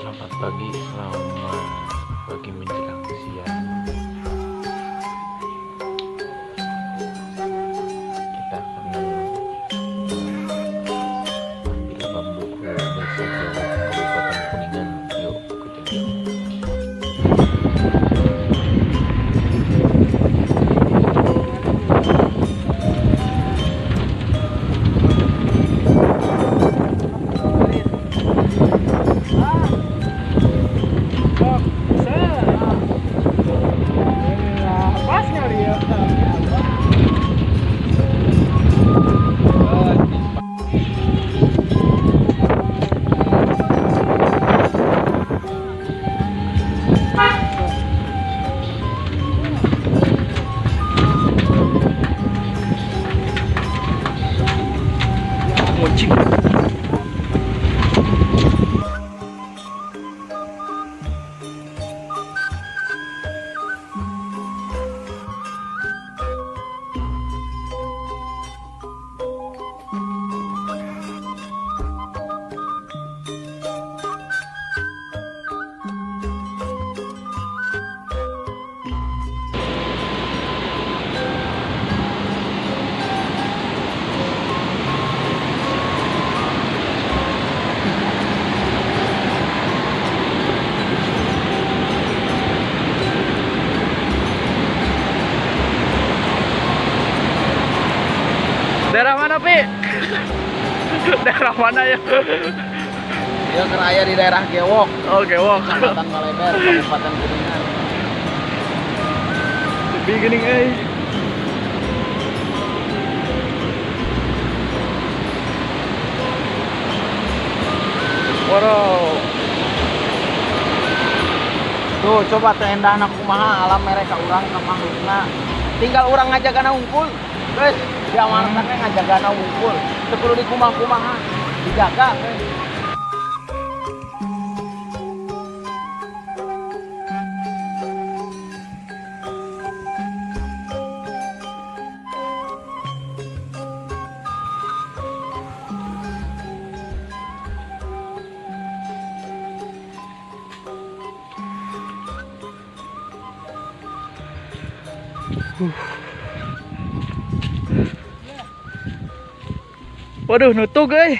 Selamat pagi, selamat pagi menjelang siang. Kita akan ambil bambu ke Desa Gewok, Kabupaten Kuningan. Yuk, ikutin yuk. Daerah mana, Pi? Daerah mana ya? Ya, keraya di daerah Gewok. Oh, Gewok. Kecamatan Maleber, Kabupaten Kuningan. The beginning, eh. Wow. Tuh, coba teh endahna kumaha alam mereka urang ka makhlukna. Tinggal urang ngajagana unggul. Guys, diamanatna ngajagana unggul. Teu kudu dikumah-kumaha, dijaga guys. Waduh, nutug euy.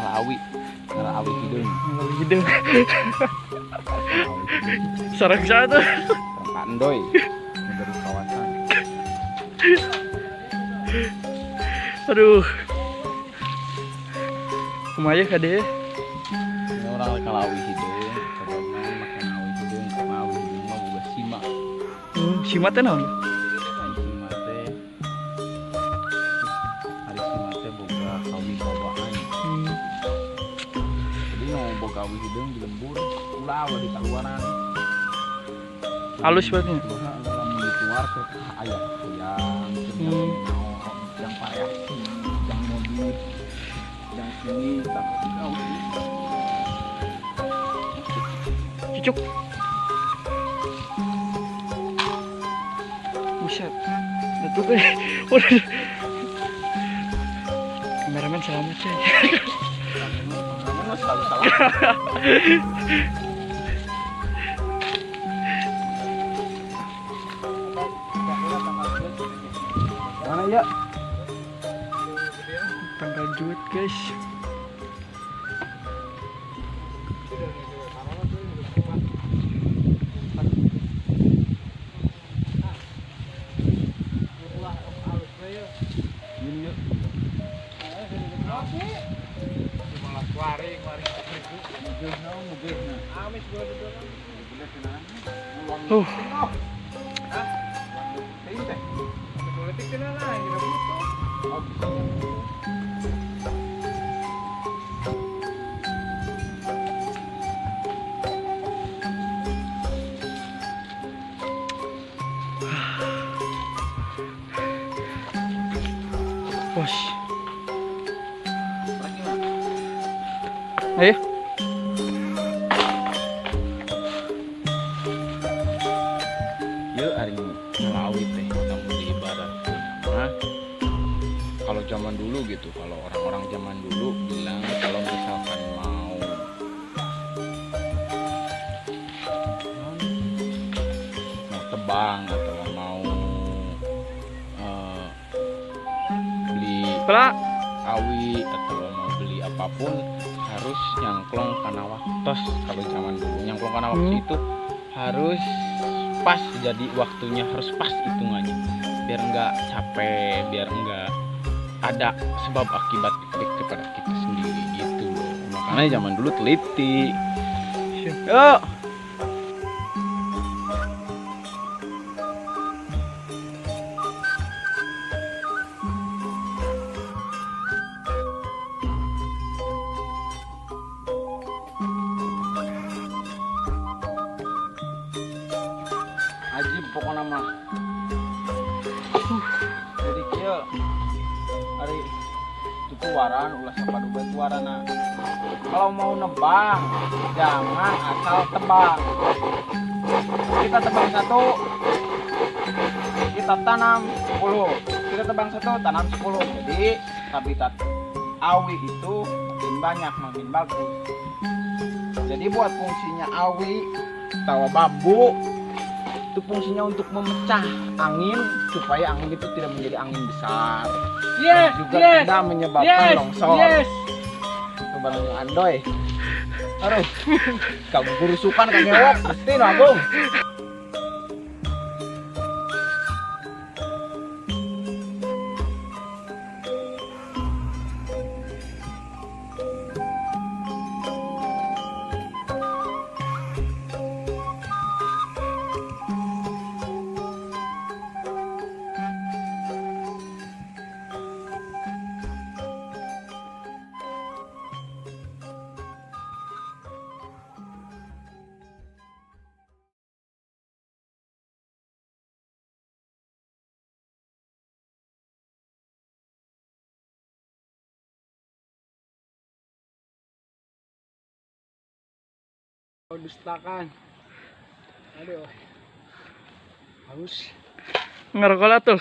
Ngala awi. Ngala awi hideung. Ngala hideung. Sareng saha tuh? Sareng Pak Endoy. Dari kawasan. Aduh. Kumaha ka dieu? Ini urang rek ngala awi hideung, coba mah make awi hideung, karena awi hideung mah boga sima. Sima teh naon? Sima teh ari sima teh boga kawibawaan. Jadi nu boga awi hideung di lembur ulah we dikaluaran. Halus berarti. Lamun dituar ke aya hayang, yang pareaksi, yang mobil, yang sini takut awi. Cucuk. Buset. Itu teh. Udah. Kameramen selamat ya. Kameramen selalu salah. Mana ya? Tanggal juit, guys. Bos. Ayo. Yeuh ari ngalawi teh lamun diibaratkeun mah kalau zaman dulu gitu, kalau orang-orang zaman dulu bilang kalau misalkan mau tebang atau mau beli awi atau mau beli apapun harus nyangklong kana waktos. Kalau zaman dulu nyangklong kana waktu itu harus pas, jadi waktunya harus pas hitungannya biar enggak capek, biar enggak ada sebab akibat kepada kita sendiri gitu loh. Makanya zaman dulu teliti. Yuk. Ajib pokoknya mah. Jadi kieu ari tutuaran ulah sapadu bae tuarana. Kalau mau nebang jangan asal tebang. Kita tebang satu, kita tanam 10. Kita tebang satu, tanam 10. Jadi habitat awi itu makin banyak, makin bagus. Jadi buat fungsinya awi atau bambu itu fungsinya untuk memecah angin supaya angin itu tidak menjadi angin besar. Yes, dan juga yes, tidak menyebabkan yes, longsor. Yes. Itu barang yang andoy. Aduh, kamu gurusukan kagewok, mesti nabung. Dustakan. Aduh. Haus. Ngerokok lah tuh.